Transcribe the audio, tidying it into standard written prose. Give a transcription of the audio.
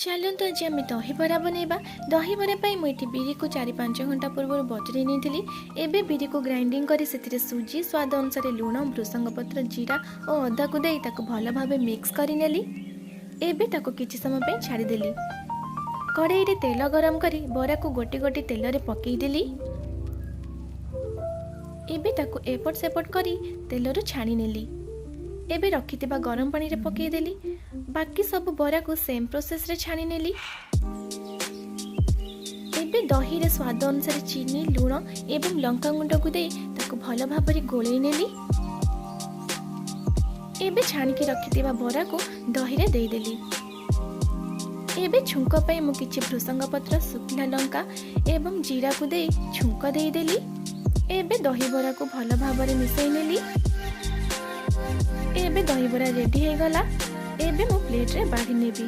ଚାଲନ୍ତୁ, ଆଜି ଆମେ ଦହିବରା ବନେଇବା। ଦହିବରା ପାଇଁ ମୁଁ ଏଠି ବିରିକୁ 4-5 ଘଣ୍ଟା ପୂର୍ବରୁ ବତୁରେଇ ନେଇଥିଲି। ଏବେ ବିରିକୁ ଗ୍ରାଇଣ୍ଡିଙ୍ଗ କରି ସେଥିରେ ସୁଜି, ସ୍ୱାଦ ଅନୁସାରେ ଲୁଣ, ଭୃସଙ୍ଗ ପତ୍ର, ଜିରା ଓ ଅଦାକୁ ଦେଇ ତାକୁ ଭଲ ଭାବେ ମିକ୍ସ କରିନେଲି। ଏବେ ତାକୁ କିଛି ସମୟ ପାଇଁ ଛାଡ଼ିଦେଲି। କଡ଼େଇରେ ତେଲ ଗରମ କରି ବରାକୁ ଗୋଟି ଗୋଟି ତେଲରେ ପକେଇଦେଲି। ଏବେ ତାକୁ ଏପଟ ସେପଟ କରି ତେଲରୁ ଛାଣି ନେଲି। ଏବେ ରଖିଥିବା ଗରମ ପାଣିରେ ପକେଇଦେଲି। ବାକି ସବୁ ବରାକୁ ସେମ୍ ପ୍ରୋସେସ୍ରେ ଛାଣି ନେଲି। ଏବେ ଦହିରେ ସ୍ୱାଦ ଅନୁସାରେ ଚିନି, ଲୁଣ ଏବଂ ଲଙ୍କାଗୁଣ୍ଡକୁ ଦେଇ ତାକୁ ଭଲ ଭାବରେ ଗୋଳେଇ ନେଲି। ଏବେ ଛାଣିକି ରଖିଥିବା ବରାକୁ ଦହିରେ ଦେଇଦେଲି। ଏବେ ଛୁଙ୍କ ପାଇଁ ମୁଁ କିଛି ଭୃସଙ୍ଗ ପତ୍ର, ଶୁଖିଲା ଲଙ୍କା ଏବଂ ଜିରାକୁ ଦେଇ ଛୁଙ୍କ ଦେଇଦେଲି। ଏବେ ଦହିବରାକୁ ଭଲ ଭାବରେ ମିଶାଇ ନେଲି। ଏବେ ଦହିବରା ରେଡ଼ି ହେଇଗଲା। ଏବେ ମୁଁ ପ୍ଲେଟ୍ରେ ବାଢ଼ି ନେବି।